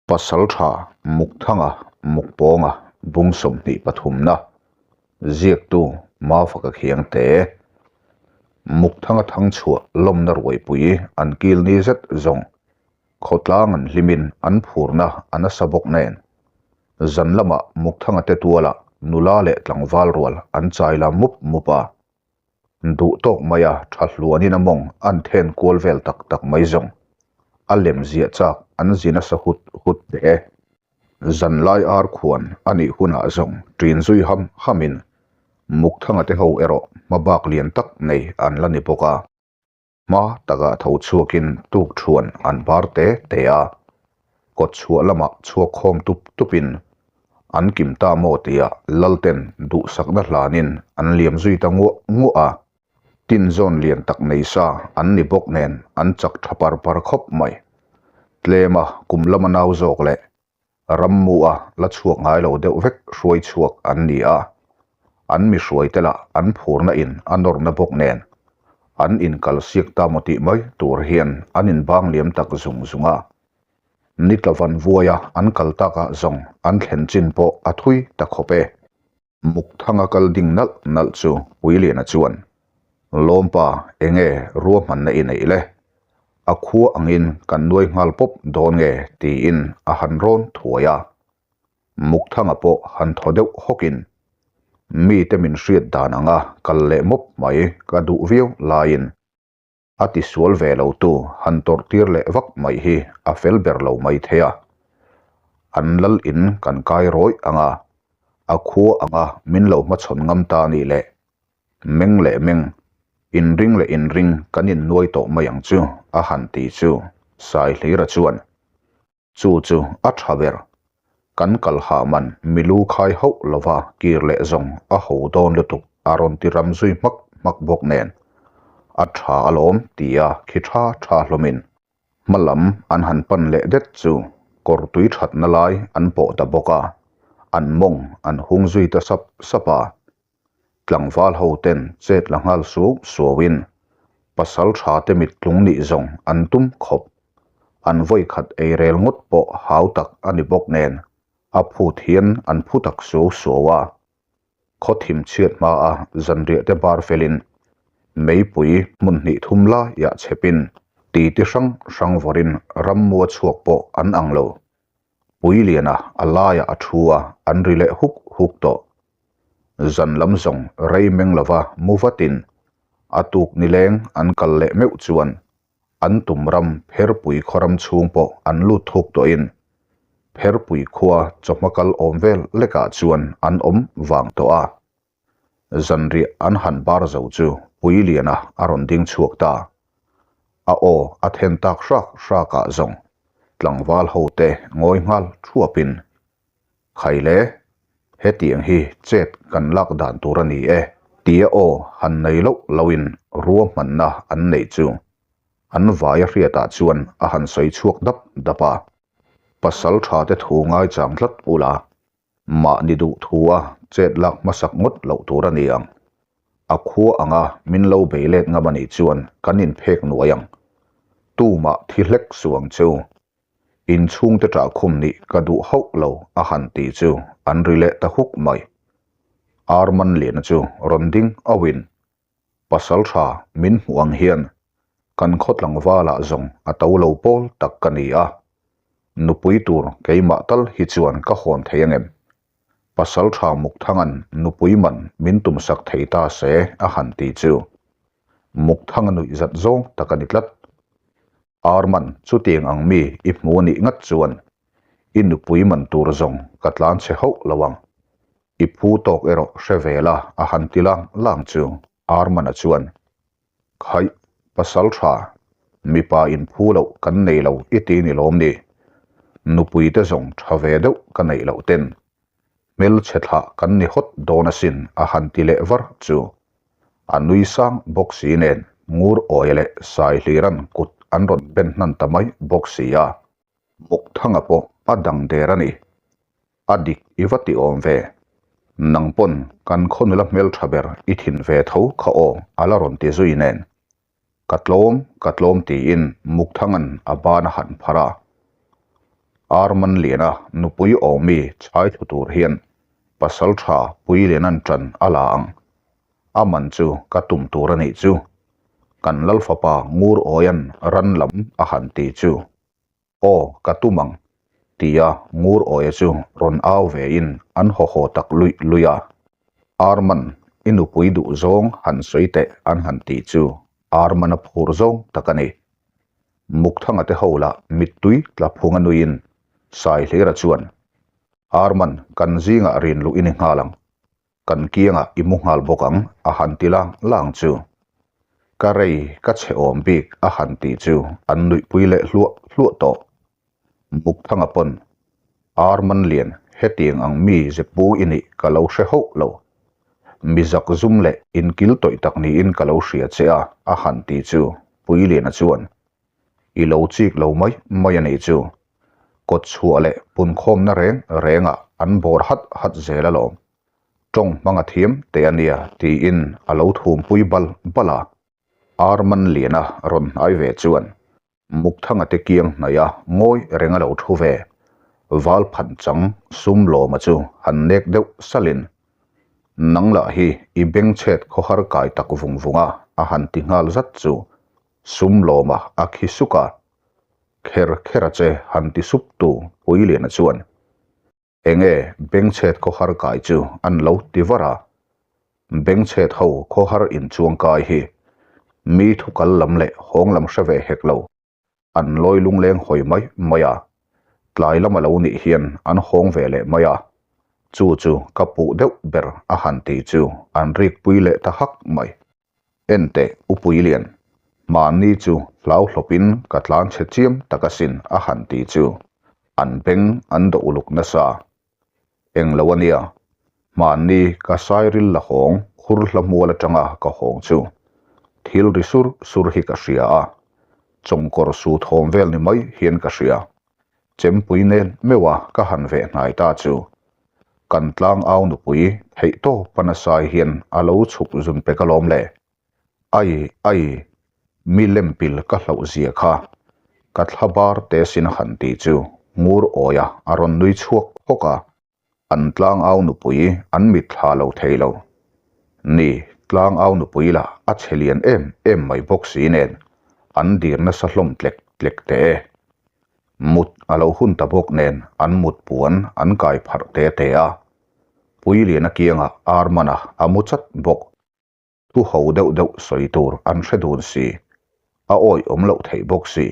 Pasaltha Mukthanga Mukpawnga bung 23 na ziaktu Mafaka Khiangte Mukthanga thangchhuah lawmna ruaipui an kil ni zet zawng khawtlang an hlimin an phurna a nasa bawk nen zan lamah Mukthanga te tualah nula leh tlangval rual an chai la mup mup a. Duh tawk maia tha hluanin a mawng an then kual vel tak tak mai zawng. A lem ziah chak an zi nasa hut hut teh e. Zanlai ar khuan a nih hunah zawng ṭin zui ham hamin Mukthanga te ho erawh hmabak lian tak nei an la ni bawk a. Hma takah tho chhuakin tuk thuan an bar te te a, kawt chhuah lamah chhuak khawm tup tupin an kim ta maw tia Lalten duhsakna hlanin an liam zui ta nguah nguah a. Tinzawn lian tak nei sa an ni bawk nen an chak tha par par khawp mai. Tlema kum lama nau zawk leh Rammua la chhuak ngai lo deuh vek hruai chhuak an ni a, an mi hruaite lah an phurna in a nawrna bawk nen an inkal siak ta maw tih mai tur hian an inbang liam tak zung zung a. Ni tlavan vuaia an kal takah zawng an thlen chin pawh a thui ta khawp e. Mukthanga kal ding nalh nalh chu Puiliana chuan, Lawmpa, enge ruahmanna i neih le? A khua angin kan nuai nghal pawp dawn nge? tiin a han rawn thuai a. Mukthanga pawh han thaw deuh hawkin, Mite min hriat dan anga kal leh mawp mai ka duh viau laiin, A tisual ve lo tu han tawrh tir leh vak mai hi a fel ber lo mai thei a. An lal in kan kai rawih ang a, a khua ang a min lo hmachhawn ngam ta a nih leh meng leh meng, inring leh inring kan innuai tawh mai ang chu a han ti chu Saihlira chuan Chu chu a tha ber. Kan kal hah man milu khai hauh lova kir leh zawng a ho dawn lutuk a rawn ti ram zui hmak hmak bawk nen. A tha alawm tia khi tha tha hlawmin hma lam an han pan leh det chu kawr tui thatna lai an pawh ta bawk a, an mawng an hung zui ta sap sap a. Tlangval ho ten chet la nghal suau suauin pasal tha te mit tlung nih zawng an tum khawp. An vawi khat ei rel ngawt pawh hau tak a ni bawk nen a phut hian an phu tak suau suau a. Khaw thim chhiat hma a zanriah te bar felin meipui hmun hnih thum laiah chhepin titi hrang hrang vawrin rammua chhuak pawh an ang lo. Puiliana a laiah a thu a, an ri leh huk huk tawh. Zan lam zawng rei meng lova mu vatin a tuk nileng an kal leh meuh chuan an tum ram Pherpui khaw ram chhung pawh an lut thuk tawhin Pherpui khua chawhma kal awm vel lekah chuan an awm vang tawh a. Zanriah an han bar zo chu Puiliana a rawn ding chhuak ta. A aw a then tak hrak hrakah zawng tlangval hote ngawi nghal thuapin, Khaile, hetiang hi chet kan lak dan tur a ni e, tia aw han nei loh loin ruahmanna an neih chu an vaia hriatah chuan a han sawi chhuak dap dap a. Pasal tha te thu ngaichang tlat ula, Mahni duh thua chet lak hmasak ngawt loh tur a ni ang. A khua anga min lo bei let ngam a nih chuan kan inphek nuai ang. Tumah thi hlek suh ang chu. Inchhungte ṭah khum nih ka duh hauh lo a han tih chu an ri leh ta huk mai. Arman Liana chu rawn ding auhin Pasal tha min hmuh ang hian kan khaw tlangvalah zawng a to lo pawl tak ka ni a, nupui tur keimah tal hi chuan ka hawn thei angem? Pasal tha Mukthanga'n nupui man min tumsak thei ta se a han ti chu Mukthanga nuih zat zawng tak a ni tlat. Arman chutiang ang mi i hmu nih ngat chuan i nupui man tur zawng ka tlan chhe hauh lo ang. I phu tawk erawh hre ve la a han ti lang lang chu Arman-a chuan, Khaih, pasal tha, mipa in phu loh kan nei lo i ti ni lawm ni? Nupui te zawng tha ve deuh ka neih loh ten hmelchhe thlah kan ni hawt dawn asin a han ti leh var chu a nui sang bawk si nen ngur awi leh sai hliran kut an rawn ben hnan ta mai bawk si a. Mukthanga pawh a dang der a ni. A dik i va ti awm ve. Nang pawn kan khaw nula hmeltha ber i thin ve tho kha aw a la rawn ti zui nen. Ka tlawm, ka tlawm tiin Mukthanga'n a ban a han phar a. Armanliana nupui awmi chhai thlu tur hian pasalṭha Puiliana'n ṭan a la ang. A man chu ka tum tur a nih chu. Kan Lalfapa Ngur Awia'n ran lam a han ti chu. Aw, ka tum ang, tia Ngur Awia chu rawn au vein an haw haw tak luih luih a. Arman, i nupui duh zawng han sawi teh an han ti chu Arman a phur zawng tak a ni. Mukthanga te ho lah mittui tla phung a nuiin Saihlira chuan, Arman, kan zingah rin luh i ni nghal ang. Kan kiangah i mu nghal bawk ang a han ti lang lang chu. Ka rei ka chhe awm bik a han tih chu an nuihpui leh hluah hluah tawh. Mukthanga pawn Ar Manlian hetiang ang mi ze pu i nih ka lo hre hauh lo. Mi zak zum leh inkil tawih tak niin ka lo hria che a a han ti chu Puiliana chuan I lo chik lo mai mai a nih chu. Kawt chhuah leh punkhawmna reng rengah an bawr hat hat zel alawm. Tawng hmanga thiam teh a nia tiin a lo thumpui bal bal a. Ar Manliana rawn hnai ve chuan Mukthanga te kiang hnaih a ngawi reng a lo thu ve. Val phan chang sum lawma chu han nek deuh salin Nang lah hi i bengchhet khawhar kai tak vung vung a a han ti nghal zat chu Sum lawma a khi suk a, kher kher a che han ti sup tu Puiliana chuan enge bengchhet khawhar kai chu an lo ti var a, bengchhet ho khawhar inchuang kai hi mi thu kal lam leh hawng lam hre ve hek lo, an lawi lungleng hawi mai mai a, tlai lama lo nih hian an hawng ve leh mai a, chu chu ka puh deuh ber a han ti chu an rikpui leh ta hak mai. Enteh U Puilian, mahni chu hlau hlawpin ka tlan chhe chiam tak asin a han ti chu an beng an dawh uluk nasa. Englo a nia, mahni ka sairil la hawng khur hla mual atanga ka hawng chu thil ri sur sur hi ka hria a, chawngkawr su thawm vel ni mai hian ka hria. Chempui nen meuha ka han veh hnai ta chu kan tlangau nupui theih tawp a nasai hian a lo chhuk zun pek alawm le. Ai ai, mi lempil ka hlauh zia kha ka thla bar te sin han tih chu ngur awia a rawn nui chhuak hawk a. An tlangau nupui an mit thla lo thei lo. Ni, tlangau nupui lah a chhe lian em em mai bawk si nen an dir nasa hlawm tlek tlek teh e. Mut a lo hun ta bawk nen an mut puan an kai pharh te te a. Puiliana kiangah Armana a mu chat bawk. Thu ho deuh deuh sawi tur an hre dun si, a awih awm loh theih bawk si.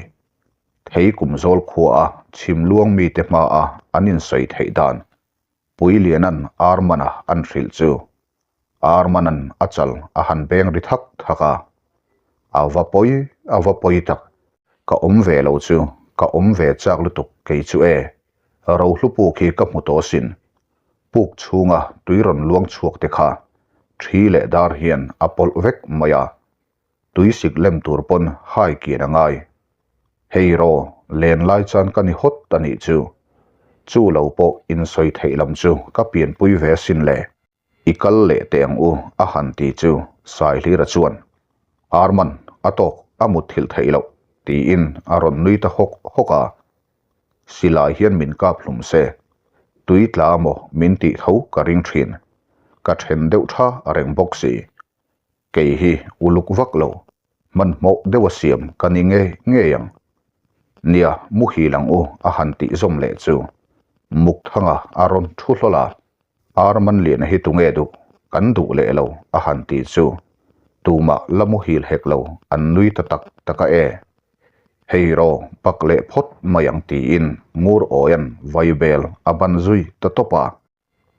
Thei kum zawl khua a chhim luang mite hma a an insawi theih dan Puiliana'n Armana an hrilh chu Armana'n a chal a han beng ri thak thak a. A va pawi, a va pawi tak, ka awm ve lo chu ka awm ve chak lutuk kei chu e, Rohlu puk hi ka hmu tawh sin. Puk chhunga tui rawn luang chhuak te kha thi leh dar hian a pawlh vek mai a, tui sik lem tur pawn hai kian a ngai. Hei raw, len lai chuan ka ni hawt a nih chu. Chu lo pawh insawi theih lam chu ka pianpui ve asin le. I kal leh teh ang u a han ti chu Saihlira chuan Arman a tawk a mutthilh theih loh tiin a rawn nui ta hawk hawk a. Silai hian min kap hlum se, tui tla maw min tih tho ka ring thin. Ka then deuh tha reng bawk si. Kei hi uluk vak lo, hmanhmawh deuh a siam ka ni ngei ngei ang. Nia, muhil ang u a han tih zawm leh chu Mukthanga a rawn thu hlawl a, Ar Manliana hi tunge duh, kan duh leh lo a han ti chu tumah la muhil hek lo an nui ta tak tak a e. Hei raw, pak leh phawt mai ang tiin Ngur Awia'n vaibel a ban zui ta tawp a.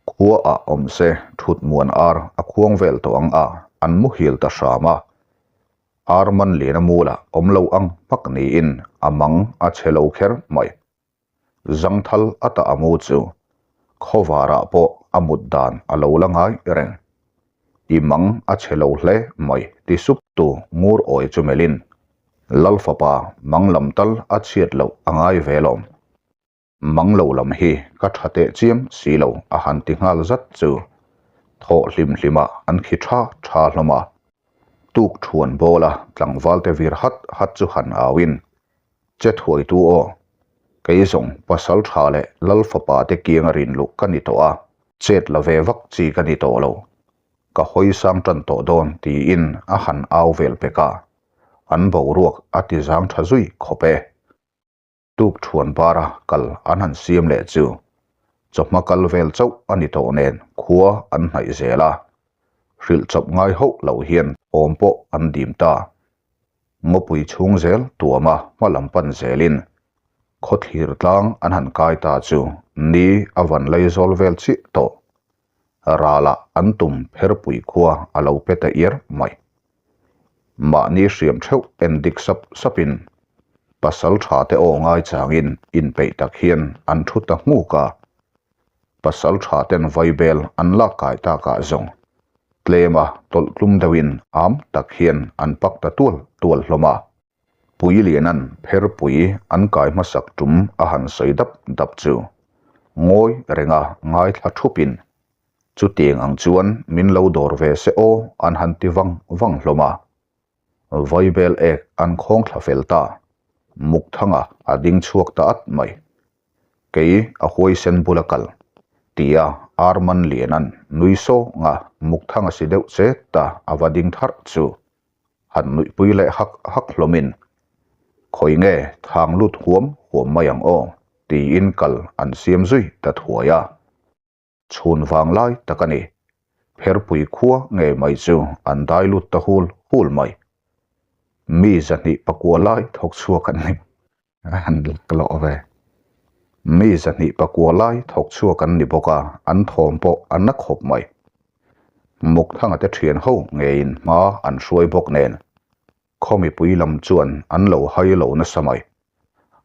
Khua ah awm se thut muan ar a khuang vel tawh ang a, an muhil ta hram a. Ar man lian a mulah awm lo ang hmak niin a mang a chhe lo kher mai. Zangthal a tah a mu chu khawvarah pawh a mut dan a lo la ngai reng. I mang a chhe lo hle mai ti sup tu ngur awi chu melhin Lal fapa mang lam tal a chhiat loh a ngai ve lawm. Mang lo lam hi ka tha teh chiam si lo a han ti nghal zat chu thawh hlim hlim ah an khi tha tha hlawm a. Tuk thuan bawla tlangval te vir hat hat chu han au in, Che thuai tu aw. Kei zawng pasaltha leh lal fapa te kianga rin luh ka ni tawh a, chet la ve vak chi ka ni tawh lo. Ka hawi sang tan tawh dawn tiin a han au vel pek a, an boruak a ti zang tha zui khawp e. Tuk thuan bara kal an han siam leh chu chawhma kal vel chauh a ni tawh nen khua an hnaih zel a, hrilh chawp ngai hauh loh hian awm pawh an dim ta. Ngawpui chhung zel tuama hma lam pan zelin khawthlir tlang an han kai ta chu ni a van lei zawl vel chiah tawh. Ralah an tum pherpui khua a lo pe ta iar mai. Mahni hriam theuh en dik sap sapin pasal tha te aw ngai changin inpeih tak hian an thu ta nghuk a. Pasal tha ten vaibel an lak kai takah zawng tlema tawlh tlum deuhin am tak hian an pak ta tual tual hlawm a. Puilianan pherpui an kai hmasak tum a han sawi dap dap chu ngawi renga ngaithla thupin Chutiang ang chuan min lo dawr ve se aw an han ti vang vang hlawm a. Vaibel ek an khawng thla fel ta. Mukthanga a ding chhuak ta at mai. Kei a huaisen bula kal, tia Arman Lianan nui sawnga Mukthanga si deuh chet ta a va ding tharh chu han nuihpui leh hak hak hlawmin, Khawi nge thang lut huam huam mai ang aw, tiin kal an siam zui ta thuai a. Chhun vang lai tak a ni. Pherpui khua ngei mai chu an dai lut ta hul hul mai. Mi zahnih pakua lai thawk chhuak an ni. An lak lawh ve. Mi zahnih pakua lai thawk chhuak an ni bawk a, an thawm pawh a na khawp mai. Mukthanga te thian ho ngeiin hma an hruai bawk nen. Khaw mipui lam chuan an lo hai lo nasa mai.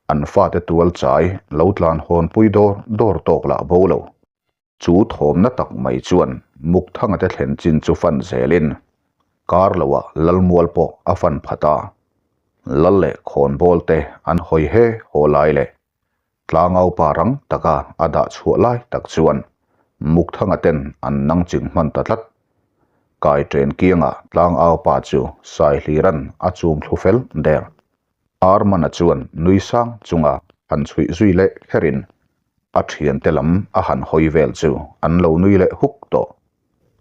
An fate tual chai lo tlan hawn pui dawr dawr tawk lah bo lo. Chu thawmna tak mai chuan Mukthanga te thlen chin chu fan zelin kar loah Lalmual pawh a fan phat a. Lal leh khawnbawl te an hawi he haw lai leh Tlangau pa rang taka a dah chhuah lai tak chuan Mukthanga ten an nang ching hman ta tlat. Kai ṭen kiangah Tlangau pa chu Saihliran a chum thlu fel der. Armana chuan nui sang chunga han chhuih zui leh kherin a thiante lam a han hawi vel chu an lo nui leh huk tawh.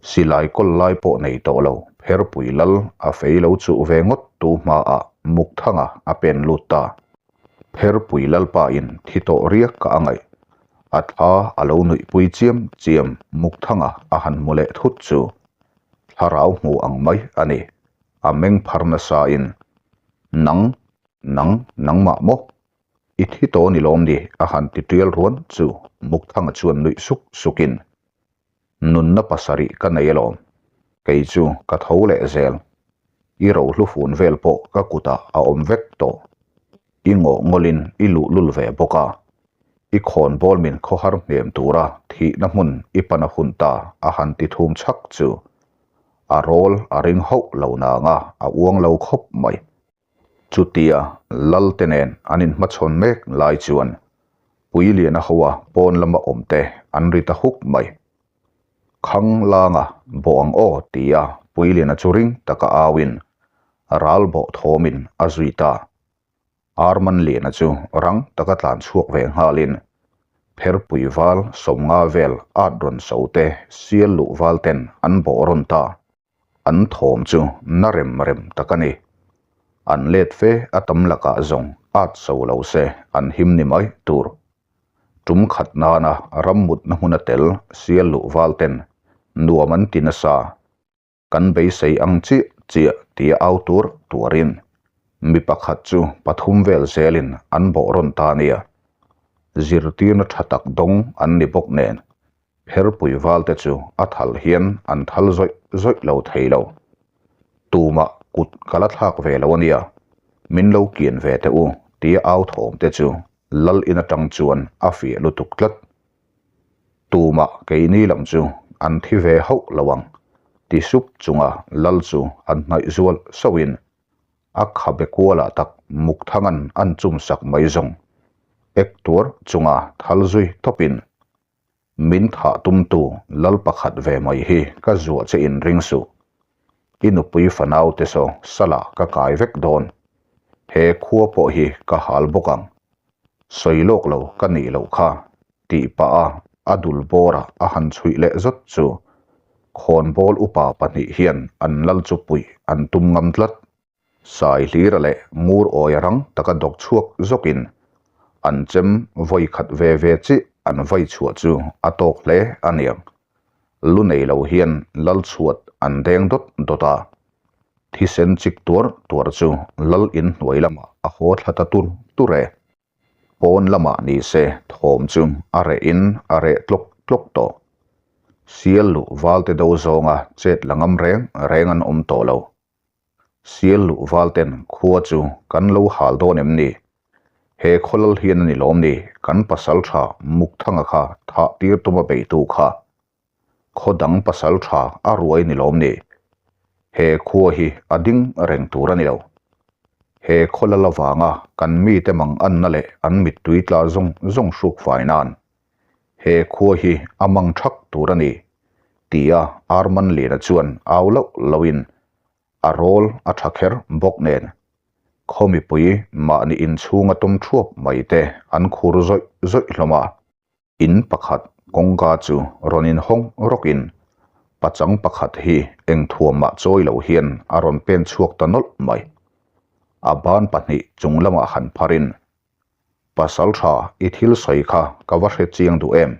Silai kawl lai pawh nei tawh lo, Pherpui lal a fei lo chuh ve ngawt tu hmaah Mukthanga a pen lut ta. Pherpui lalpa in thi tawh riak ka a ngaih. A thla a lo nuihpui chiam chiam Mukthanga a han hmu leh thut chu thlarau hmu ang mai a ni. A meng phar nasa in Nang, nang, nangmah maw? I thi tawh ni lawm ni? a han ti tial ruan chu Mukthanga chuan nuih suk sukin, Nunna pasarih ka nei alawm, kei chu ka tho leh zel. I rohlu fun vel pawh ka kutah a awm vek tawh. I ngawh ngawlin i luhlul ve bawk a, i khawnbawl min khawhar hnem tura thihna hmun i pan a hun ta a han ti thum chhak chu a rawl a ring hauh lo nanga a uang lo khawp mai. Chutia Lal te nen an inhmachhawn mek lai chuan Puiliana hoa pawn lama awmte an ri ta huk mai. Khang langa bawh ang aw tia Puiliana chu ring taka auin ral bawh thawmin a zui ta. Armanliana chu rang taka tlan chhuak ve nghalin Pherpui val sawmnga vel at rawn so te sial luh val ten an bawh rawn ta. An thawm chu na rem rem tak a ni. An let fe a tam lakah zawng at so lo se an him ni mai tur. Tum khat nana ram mutna hmun a tel sial luh val ten nuam an ti nasa. Kan beisei ang chiah chiah tia au tur tuarin mi pakhat chu pathum vel zelin an bawh rawn ta nia. Zirtirna tha tak dawng an ni bawk nen pherpui valte chu a thal hian an thal zawih zawih lo thei lo. Tumah kut ka la thlak ve lo ania, min lo kian ve teh u tia au thawm te chu lal in atang chuan a fiah lutuk tlat. Tumah keini lam chu an thi ve hauh lo ang ti sup chunga lal chu an hnaih zual sauhin a khabe kualah tak Mukthangan an chum sak mai zawng ek tuar chunga thal zui tawpin min thah tumtu lal pakhat ve mai hi ka zuah che in ring suh. I nupui fanau te saw salah ka kai vek dawn. He khua pawh hi ka hal bawk ang. Sawi lawk lo ka nih loh kha, tih pah a a dul bawra a han chhuih leh zawt chu khawnbawl upa pahnih hian an lal chu puih an tum ngam tlat. Saihlira leh ngur awia rang taka dawk chhuak zawkin an chem vawi khat ve ve chiah an vai chhuah chu a tawk hle a niang. Lu nei lo hian lal chhuat an deng dawt dawt a, thisen chik tuar tuar chu lal in hnuai lamah a haw thla ta tur tur e. Pawn lamah ni se thawm chu a reh in a reh tlawk tlawk tawh. Sial luh valte do zawnga chet la ngam reng reng an awm tawh lo. Sial luh valten khua chu kan lo hal dawn em ni? He khawlal hian a ni lawm ni kan pasal tha Mukthanga kha thah tir tuma beitu kha. Khaw dang pasal tha a ruai ni lawm ni? He khua hi a ding reng tur a ni lo. He khawlal avanga kan mite mang anna leh an mittui tla zawng zawng hruk fai nan he khua hi a mang thak tur a ni, tia Arman Liana chuan au loh lohin a rawl a tha kher bawk nen khaw mipui mahni inchhunga tum thuap mai te an khur zawih zawih hlawm a. In pakhat kawngka chu rawn inhawng rawkin pachang pakhat hi eng thuamah chawi lo hian a rawn pen chhuak ta nawlh mai. A ban pahnih chung lamah han pharin Pasal tha i thil sawi kha ka va hre chiang duh em?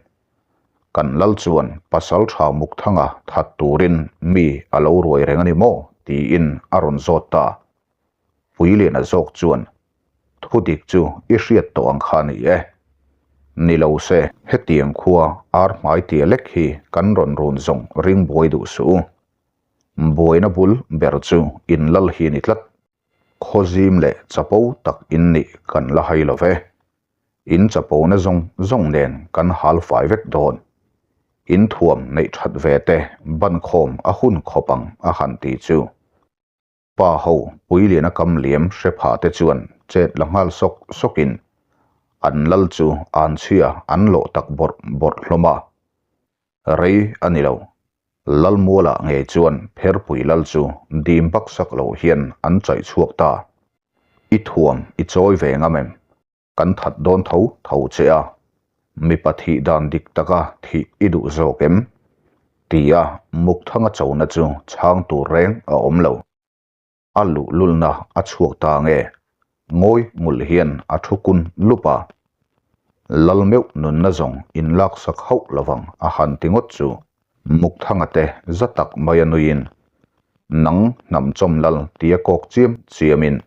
Kan lal chuan pasal tha Mukthanga that turin mi a lo ruai reng a ni maw? tiin a rawn zawt ta. Puiliana zawk chuan, Thu dik chu i hriat tawh ang kha ni e. Ni lo se, hetiang khua ar hmai tia lek hi kan rawn run zawng ring buai duh suh u. Buaina bul ber chu in lal hi ni tlat. Khawzim leh chapo tak in nih kan la hai lo ve. In chapona zawng zawng nen kan hal fai vek dawn. In thuam neih that ve te ban khawm a hun khawp ang a han ti chu. Pa ho Puiliana kam liam hre pha te chuan chet la nghal sawk sawkin an lal chu an chhia an lawh tak bawrh bawrh hlawm a. Rei a ni lo. Lalmualah ngei chuan Pherpui lal chu dim bak sak loh hian an chaih chhuak ta. I thuam i chawi ve ngam em? Kan that dawn tho tho che a, mipa thih dan dik taka thih i duh zawk em? Tia Mukthanga chona chu chhang tur reng a awm lo. A luhlulna a chhuak ta nge? Ngawi ngulh hian a thu kun lup a. Lal meuh nunna zawng in laksak hauh lovang a han ti ngawt chu Mukthanga te za tak mai a nuiin, Nang hnam chawm lal tia kawk chiam chiamin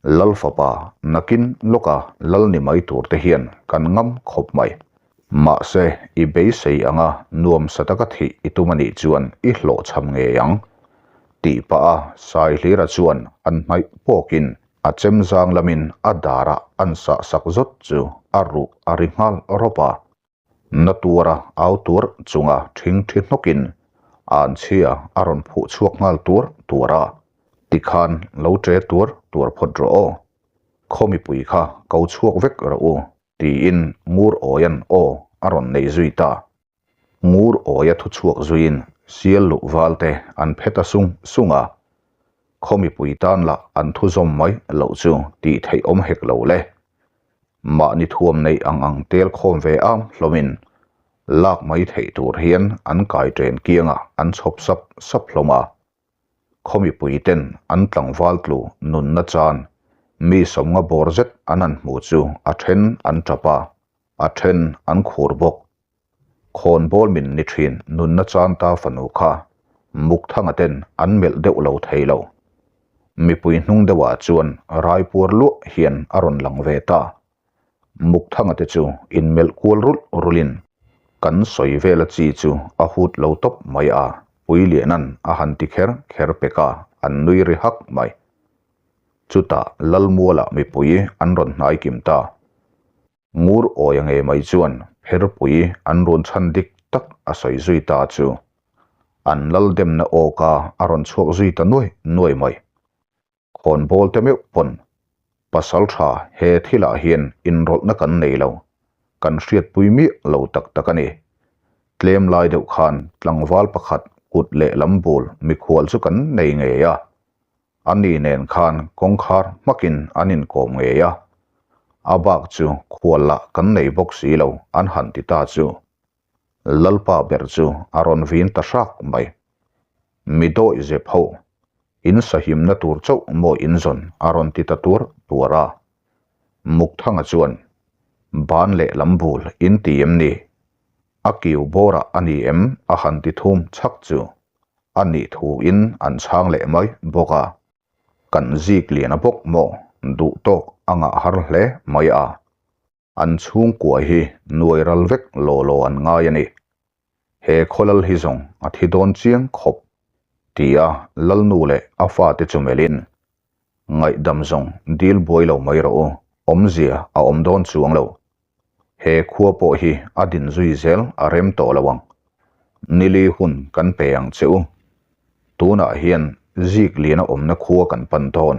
Lal fapa nakin lawka lal ni mai tur te hian kan ngam khawp mai. Mahse, i beisei anga nuam sa taka thih i tum a nih chuan i hlawhchham ngei ang. Tih pah a Saihlira chuan an hnaih pawkin a chem zang lamin a darah an sah sak zawt chu a ruh a ri nghal rawp a. Na tuara au tuar chunga ṭhing ṭhi hnawkin an chhia a rawn phuh chhuak nghal tuar tuar a, tikhan lo ṭe tuar tuar phawt rawh aw. Khaw mipui kha ko chhuak vek rawh u, tiin Ngur Awia'n aw a rawn nei zui ta. Ngur Awia thu chhuak zuiin sial luh valte an phe ta sung sung a, khaw mipui tan lah an thu zawm mai loh chu tih theih awm hek lo le. Mahni thuam neih ang ang tel khawm ve am hlawmin lak mai theih tur hian an kai ṭen kiangah an chhawp sap sap hlawm a. Khaw mipuiten an tlangval tlu nunna chan mi sawmnga bawr zet an han hmu chu a then an tap a, a then an khur bawk. Khawnbawl min ni thin nunna chan ta fanu kha Mukthanga ten an melh deuh lo thei lo. Mipui hnung deuhah chuan raipuar luah hian a rawn lang ve ta. Mukthanga te chu inmelh kual rulh rulhin kan sawi vela chi chu a hut lo tawp mai a, Puilianan a han ti kher kher pek a, an nui ri hak mai. Chutah Lalmualah mipui an rawn hnai kim ta. Ngur awia ngei mai chuan Pherpui an rawn chhan dik tak a sawi zui ta chu an lal demna awka a rawn chhuak zui ta nuai nuai mai. Khawnbawl te meuh pawn pasal tha he thilah hian inrawlhna kan nei lo, kan hriatpui miah lo tak tak a ni. Tlem lai deuh khan tlangval pakhat kut lehlam bul mikhual chu kan nei ngei a, A ni nen khan kawngkhar hmakin an inkawm ngei a. A bak chu khual lah kan nei bawk si lo an han ti ta chu Lalpa ber chu a rawn vin ta hrak mai. Mi dawih zep ho, in sahimna tur chauh maw in zawn a rawn ti ta tuar tuar a. Mukthanga chuan, Ban leh lam bul in ti em ni? A kiu bawrah a ni em a han ti thum chhak chu a nih thu in an chhang leh mai bawk a. Kan zik lian a bawk maw duh tawk a ngah har hle mai a. An chhungkua hi nuai ral vek law law an ngai a ni. He khawlal hi zawng a thi dawn chiang khawp tia Lalnu leh a fate chu melhin, Ngaihdam zawng dil buai lo mai rawh u, awmzia a awm dawn chuang lo. He khua pawh hi a din zui zel a rem tawh lo ang. Nili hun kan pe ang che u. Tunah hian zik lian a awmna khua kan pan dawn.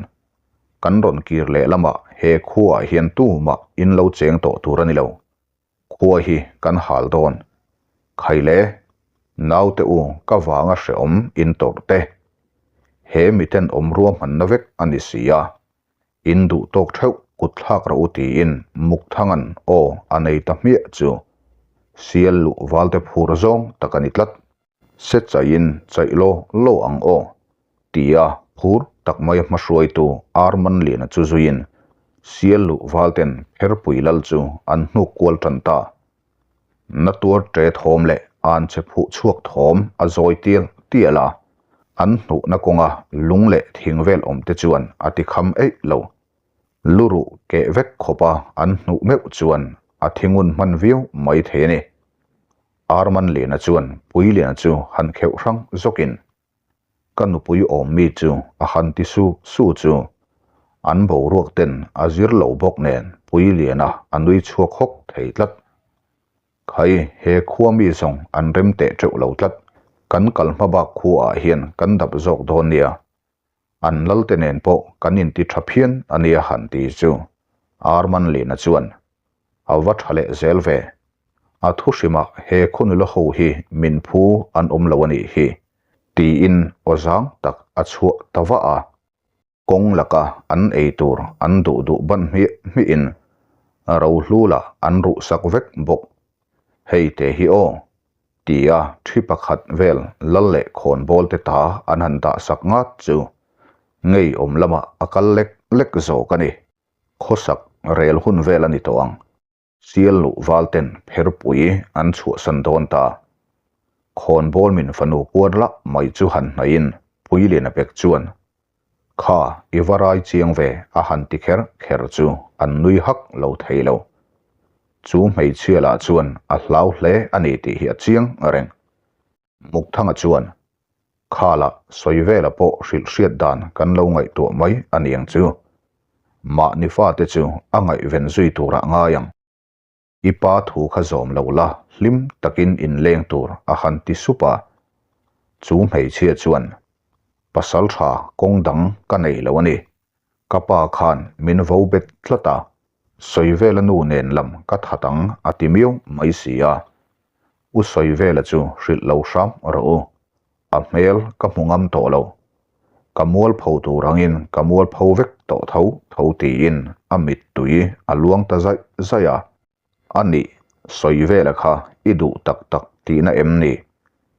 Kan rawn kir leh lamah he khuaah hian tumah in lo cheng tawh tur a ni lo. Khua hi kan hal dawn. Khaile, naute u ka vanga hrehawm in tawrh te. He miten awm ruahmanna vek a ni si a. In duh tawk theuh kut thlak rawh u tiin Mukthanga'n aw a nei ta hmiah chu sial luh valte phur zawng tak a ni tlat. Se chaihin chaih law law ang aw tia phur tak maia hmahruaitu Armanliana chu zuiin sial luh valten Pherpui lal chu an hnuk kual tan ta. Na tuar ṭe thawm leh an che phuh chhuak thawm a zawi tial tial a, an hnuhna kawnga lung leh thing vel awm te chuan a ti kham eih lo. Lu ruh keh vek khawpa an hnuh meuh chuan a thingun hman viau mai thei a ni. Armanliana chuan Puiliana chu han kheuh hrang zawkin Ka nupui awm mi chu a han ti su su chu an boruak ten a zir lo bawk nen Puiliana a nui chhuak hawk thei tlat. Khai, he khua mi zawng an rem teh teuh lo tlat, kan kal hma bak khuaah hian kan dap zawk dawn nia. An lalte nen pawh kan inti tha phian a nia han ti chu Armanliana chuan A va tha leh zel ve. A thu hrimah he khawnula ho hi min phu an awm lo a nih hi, tiin aw zang tak a chhuah ta vah a. Kawng laka an ei tur an duh duh ban hmiah hmiahin rohlu lah an ruh sak vek bawk. Hei te hi aw, tia thi pakhat vel lal leh khawnbawl te ta an han dah sak ngat chu ngeiawm lamah a kal lek lek zawk a ni. Khawsak rel hun vel a ni tawh ang. Sial luh val ten pherpui an chhuahsan dawn ta. Khawnbawl min fanu puar lah mai chu han hnaihin Puiliana pek chuan, Kha, i va rai chiang ve a han ti kher kher chu an nui hak lo thei lo. Chu hmeichhia lah chuan a hlau hle a ni tih hi a chiang reng. Mukthanga chuan, Khala sawi vela pawh hrilh hriat dan kan lo ngaihtuah mai a niang chu. Mahni fate chu a ngaihven zui turah ngai ang. I pa thu kha zawm lo la, hlim takin inleng tur a han ti sup a. Chu hmeichhia chuan, Pasal tha kawng dang ka nei lo a ni. Ka pa khan min vo bet tlat a, Sawivela nu nen lam ka that ang a ti miau mai si a. U Sawivela chu hrilh lo hram rawh u. A hmel ka hmu ngam tawh lo. Ka mualpho tur angin ka mualpho vek tawh tho tho tiin a mittui a luang ta zaih zaih a. A nih, Sawivela kha i duh tak tak tihna em ni?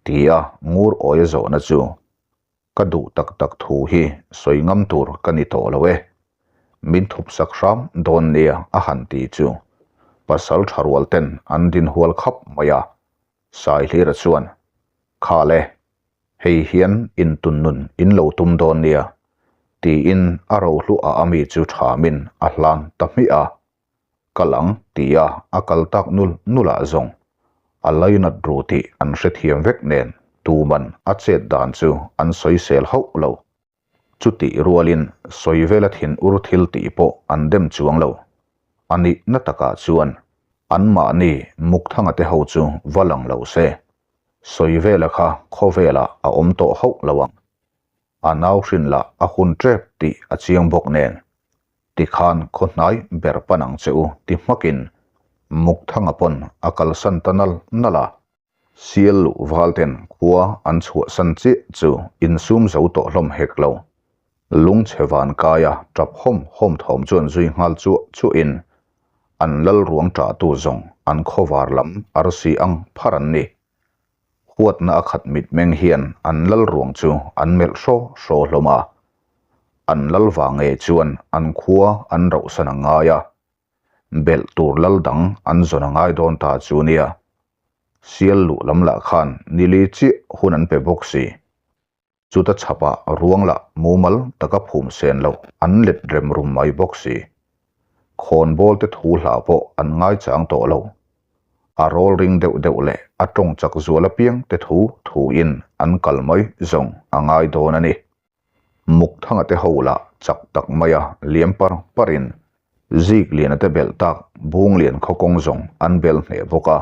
tia ngur awia zawhna chu Ka duh tak tak thu hi sawi ngam tur ka ni tawh lo e. Min thup sak hram dawn nia a han ti chu pasal tha rual ten an din hual khap mai a. Saihlira chuan, Khal e, hei hian intun nun in lo tum dawn nia, tiin a rohluah a mi chu thamin a hlan ta hmiah a. Kal ang tia a kal tak nul nulah zawng a lainat ru tih an hrethiam vek nen tuman a chet dan chu an sawisel hauh lo. Chutih rualin sawi vela thin ur thil tih pawh an dem chuang lo. A nihna takah chuan anmahni Mukthanga te ho chu va lang lo se, sawi vela kha khawvelah a awm tawh hauh lo ang. A nau hrin lah a hun tep tih a chiang bawk nen Tikhan khaw hnai ber pan ang che u ti hmakin Mukthanga pawn a kalsan ta nal nal a. Sial luh val ten khua an chhuahsan chiah chu insum zo tawh hlawm hek lo. Lungchhe van kaia tap hawm hawm thawm chuan zui nghal chuah chuahin. An lal ruang ṭahtu zawng an khawvar lam arsi ang phar an ni. Huatna a khat mitmeng hian an lal ruang chu an melh hraw hraw hlawm a. An lal vang ngei chuan an khua an rauhsan a ngai a. Belh tur lal dang an zawn a ngai dawn ta chu nia. Sial luh lam lah khan nili chiah hun an pe bawk si. Chuta chhapah ruang lah mumal taka phum sen loh an let rem rum mai bawk si. Khawnbawl te thu hla pawh an ngaichang tawh lo. A rawl ring deuh deuh leh a tawng chak zual apiang te thu thuin an kal mai zawng a ngai dawn a ni. Mukthanga te ho lah chak tak maia liam par parin Zikliana te belh tak Bunglian khaw kawng zawng an bel hneh bawk a.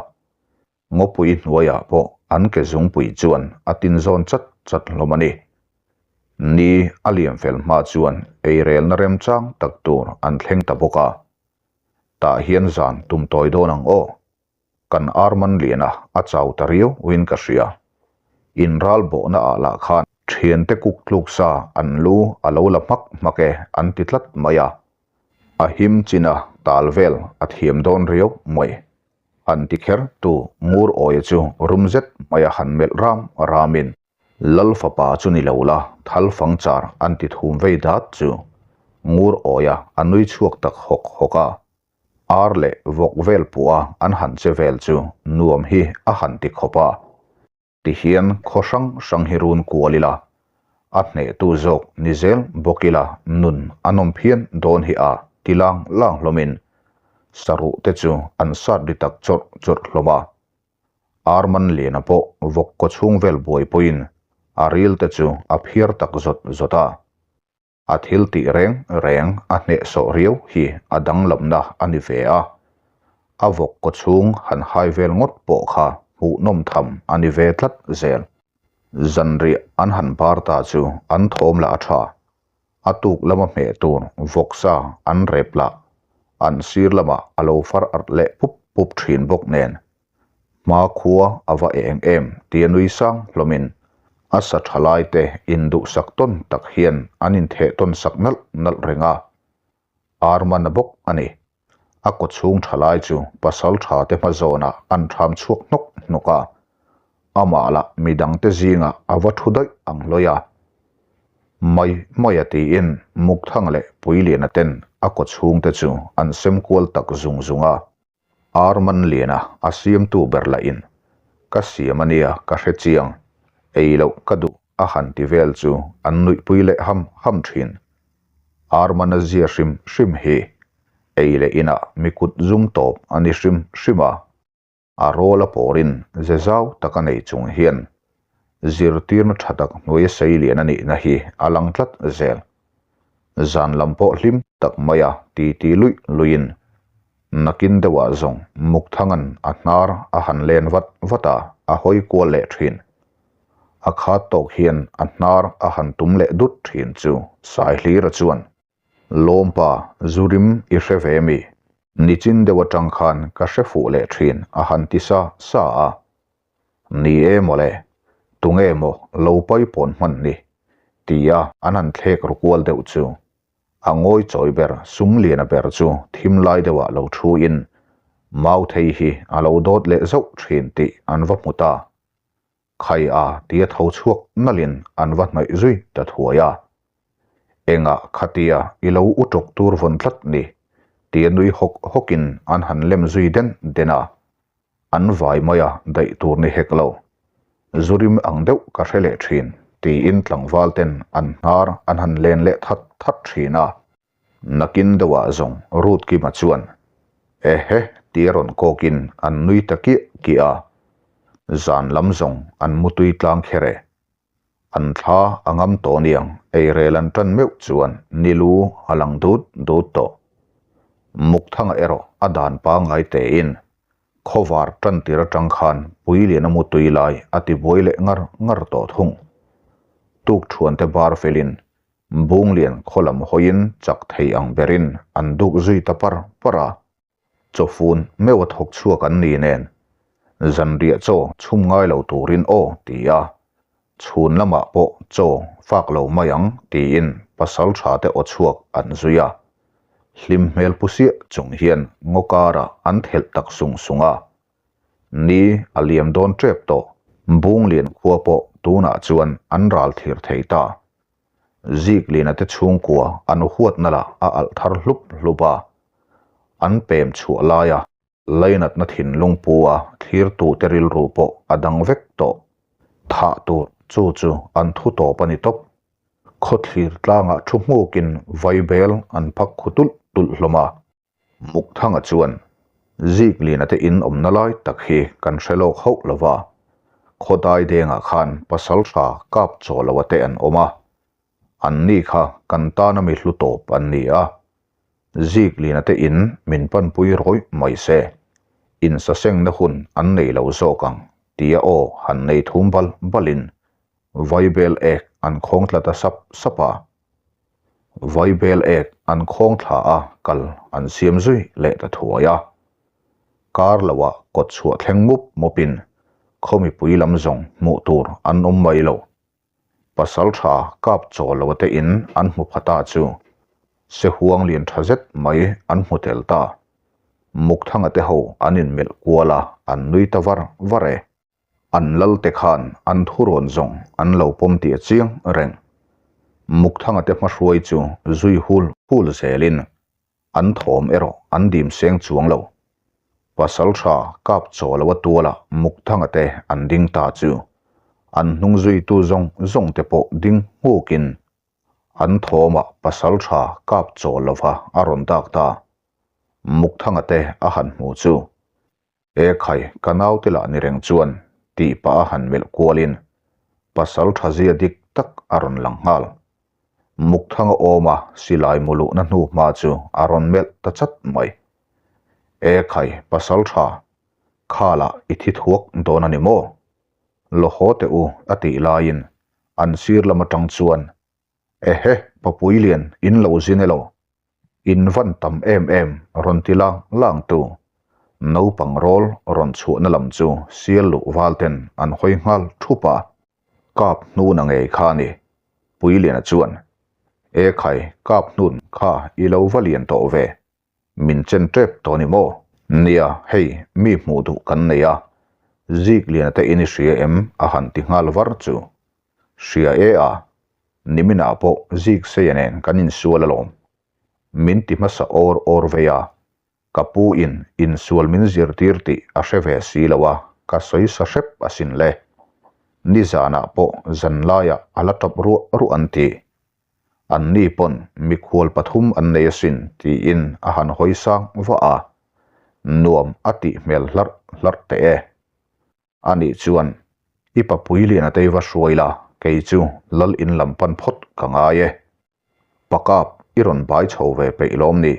Ngawpui hnuaiah pawh an ke zungpui chuan a tin zawn chat chat hlawm a ni. Ni a liam fel hma chuan eirelna remchang tak tur an thleng ta bawk a. Tah hian zan tum tawi dawn ang aw. Kan ar man liana a chau ta riau uin ka hria. In ral bawhna ah lah khan thiante kuk tluk sa an lu a lo la hmak hmak e an ti tlat mai a. A him china tal vel a thiam dawn riau mai. Han ti kher tu Ngur Awia chu rum zet mai a han melh ram ramin Lal fapa chu ni lo la thal fang char an ti thum vei dat chu Ngur Awia a nui chhuak tak hawk hawk a. Ar leh vawk vel pawh a an han che vel chu nuam hi a han ti khawp a. Tihian khaw hrang hrang hi run kual ila, a hnehtu zawk ni zel bawk ila nun a nawm phian dawn hi a ti lang lang hlawmin saruh te chu an sat ri tak chawrh chawrh hlawm a. Arman Liana pawh vawk kaw chhung vel buaipuiin a ril te chu a phiar tak zawt zawt a. A thil tih reng reng a hnehsawh riau hi a danglamna a ni ve a, a vawk kaw chhung han hai vel ngawt pawh kha hmuhnawm tham a ni ve tlat zel. Zanriah an han bar ta chu an thawm lah a tha, a tuk lama hmeh tur vawksa an rep lah an sir lamah a lo far arh leh pup pup thin bawk nen Hmakhua a va eng em tia nui sang hlawmin a sa tha lai te induhsak tawn tak hian an intheh tawn sak nalh nalh reng a. Arman a bawk a ni. A kawchhung tha lai chu pasal tha te hma zawnah an tham chhuak hnawk hnawk a. Amah lah midangte zingah a va thu daih ang hlawi a. Mai mai a tiin Mukthanga leh Puiliana ten a kawchhung te chu an sem kual tak zung zung a. Arman Liana a siamtu ber lahin, Ka siam a nia, ka hre chiang. Ei loh ka duh a han ti vel chu an nuihpui leh ham ham thin. Arman-a zia hrim hrim hi ei leh inah mi kut zum tawp a ni hrim hrim a. A rawl a pawrin ze zau tak a nei chung hian zirtirna tha tak hnuaia sei lian a nihna hi a lang tlat zel. Zan lam pawh hlim tak maia titi luih luihin nakin deuhah zawng Mukthanga'n a hnar a han len vat vat a, a hawi kual leh thin. A khat tawk hian a hnar a han tum leh dut thin chu Saihlira chuan, Lawmpa, zu rim i hre ve mi? Nichin deuh atang khan ka hre fuh leh thin a han ti sa sa a. Ni e mawle, tunge maw lo pai pawn hman ni? tia an han thlek ru kual deuh chu. A ngawi chawi ber sum liana ber chu thim lai deuhah lo thu in Mauthei hi a lo dawt leh zauh thin tih an va hmu ta. Khai a tia tho chhuak nalhin an va hnaih zui ta thuai a. Engah khatia i lo u tawk tur vawn tlat ni? tia nui hawk hawkin an han lem zui den den a. An vai mai a, daih tur ni hek lo. Zu rim ang deuh ka hre leh thin, tiin tlangval ten an hnar an han len leh that that thin a. Nakin deuhah zawng Ruth Kima chuan, Ehe, tia rawn kawkin an nui ta kiah kiah a. Zan lam zawng an mutui tlang kher e. An thla a ngam tawh niang, eirel an tan meuh chuan ni lu a lang dut dut tawh. Mukthanga erawh a dan pangngai tein khawvar tan tir atang khan Puiliana mutui lai a ti buai leh ngar ngar tawh thung. Tukthuante bar felin Bunglian khaw lam hawiin chak thei ang berin an duk zui ta par par a. Chawfun meuh a thawk chhuak an ni nen, zanriah chaw chhum ngai lo turin aw ti a, chhun lamah pawh chaw fak lo mai ang tiin pasal tha te aw chhuak an zui a. Hlim hmel pu siah chung hian ngaw karah an thelh tak sung sung a. Ni a liam dawn tep tawh. Bunglian khua pawh tunah chuan an ral thlir thei ta. Ziklina te chhungkua an huatna lah a alh thar hlup hlup a. An pem chhuah laia Lainatna thinlung pu a thlirtute rilru pawh a dang vek tawh. Thah tur chu chu an thu tawp a ni tawp. Khawthlir tlangah thu hmukin vaibel an phak khu tulh tulh hlawm a. Mukthanga chuan, Ziklina te in awmna lai tak hi kan hre lawk hauh lo va, khawdai dengah khan pasaltha kap chaw lo a te an awm a, Anni kha kan tana mi hlu tawp an ni a, Ziklina te in min panpui rawih mai se, insasengna hun an nei lo zawk ang tia aw han nei thum bal balin Vaibel ek an khawng tla ta sap sap a. Vaibel ek an khawng thla a kal an siam zui leh ta thuai a. Kar loah kawt chhuah thleng mup mupin khaw mipui lam zawng hmuh tur an awm mai lo. Pasal tha kap chaw lo te in an hmu pha ta chu Sehuang lian tha zet mai an hmu tel ta. Mukthanga te ho an in melh kual a, an nui ta var var e. An lal te khan an thurawn zawng an lo pawm tih a chiang reng. Mukthanga te hmahruai chu zui hul hul zel in An thawm erawh an dim seng chuang lo. Pasal tha kap chaw lo a tuala Mukthanga te an ding ta chu an hnung zuitu zawng zawng te pawh ding nghukin an thawmah pasal tha kap chaw lova a rawn dak ta. Mukthanga te a han hmu chu E khai, ka naute lah ni reng chuan tih pah a han melh kualin pasal tha zia dik tak a rawn lang nghal. Mukthanga awma silai mu luhna hnu hma chu a rawn melh ta chat mai. E khai, pasal tha, khalah i thi thuak dawn a ni maw? Law haw teh u a tih laiin an sir lam atang chuan Ehe, Papui lian in lo zin elo? In van tam em em rawn ti lang lang tu. Naupang rawl rawn chhuahna lam chu sial luh val ten an hawi nghal thup a. Kap hnuna ngei kha ni. Puiliana chuan, E khai, kap hnun kha i lo va lian tawh ve. Min chen tep tawh ni maw? Nia, hei, mi hmuh duh kan nei a. Zikliana te in i hria em? a han ti nghal var chu. Hria e a, niminah pawh Zikseia nen kan insual alawm. Min ti hmasa awr awr vei a, ka pu in insual min zirtir tih a hre ve si lo a, ka sawi sa hrep asin le. Nizanah pawh zanlaiah a la tap ruah ruah an ti. Anni pawn mikhual pathum an nei asin tiin a han hawi sang vah a, nuam a tih hmel hlarh hlarh teh e. Anih chuan, I papui lian a tei va hruai la, kei chu lal in lam pan phawt ka ngai e. Pakap, i rawn bai chho ve peih lawm ni?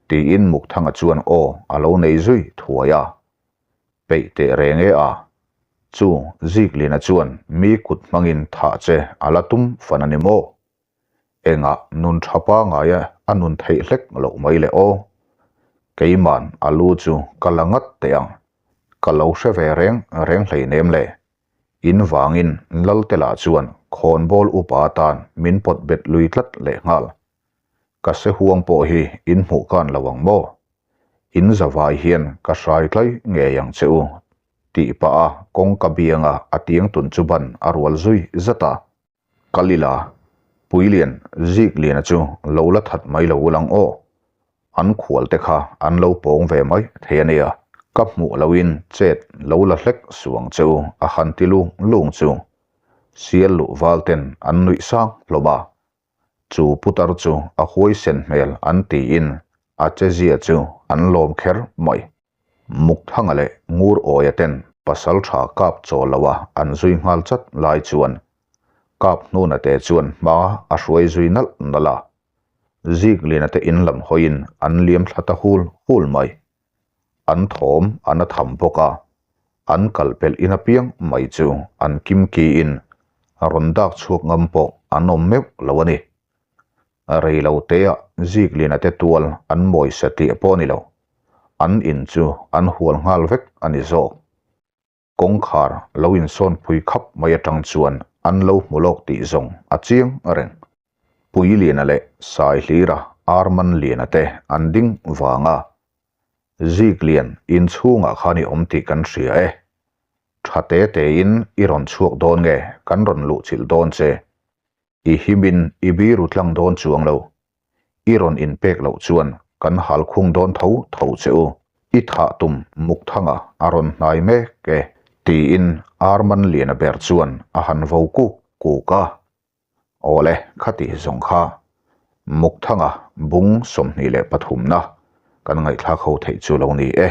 tiin Mukthanga chuan aw a lo nei zui thuai a. Peih teh reng e a. Chu Zikliana chuan mi kut hmangin thah che a la tum fan a ni maw? Engah nun tha pangaia a nun theih hlek loh mai le aw. Keiman a lu chu ka la ngat teh ang. Ka lo hre ve reng reng hleinem le. In vangin Laltela chuan khawnbawl upa atan min pawt bet lui tlat lehnghal. Ka se huang pawh hi in hmuh kan lo ang maw? In zavai hian ka hrai tlai ngei ang che u, tih pah a kawngka bianga a tiang tun chu ban a rual zui zat a. Kalila, Puilian, Zikliana chu lo la that mai lo ulang aw. An khual te kha an lo pawng ve mai thei a nia. Ka hmuh loin chet lo la hlek suang che u a han ti lung lung chu. Sial luh val ten an nuih sang hlawm a. Chu putar chu a huaisen hmel an tiin a chezia chu an lawm kher mai. Mukthanga leh Ngur Awia ten pasal tha kap chaw lo a an zui nghal chat lai chuan kap hnuna te chuan hma a hruai zui nalh nalh a. Zikliana te in lam hawiin an liam thla ta hul hul mai. An thawm an a tham bawk a, an kal pelh in apiang mai chu an kim kiin rawn dak chhuak ngam pawh an awm meuh lo a ni. Rei lo teah Zikliana te tual an mawi satliah pawh a ni lo. An in chu an hual nghal vek a ni zawk. Kawngkhar lo insawn phui khap mai atang chuan an lo hmu lawk tih zawng a chiang reng. Puiliana leh Saihlira Armanliana te an ding vang a. Ziklian inchhungah khan i awm tih kan hria e. Tha te tein i rawn chhuak dawn nge kan rawn luhchilh dawn che. I himin i biru tlang dawn chuang lo. I rawn inpek loh chuan kan hal khung dawn tho tho che u. I thah tum Mukthanga a rawn hnai mek e, tiin Armanliana ber chuan a han vo kuk kuk a. Awle, khati zawng kha Mukthanga bung 23 na kan ngaihthlak ho theih chu lo ni e.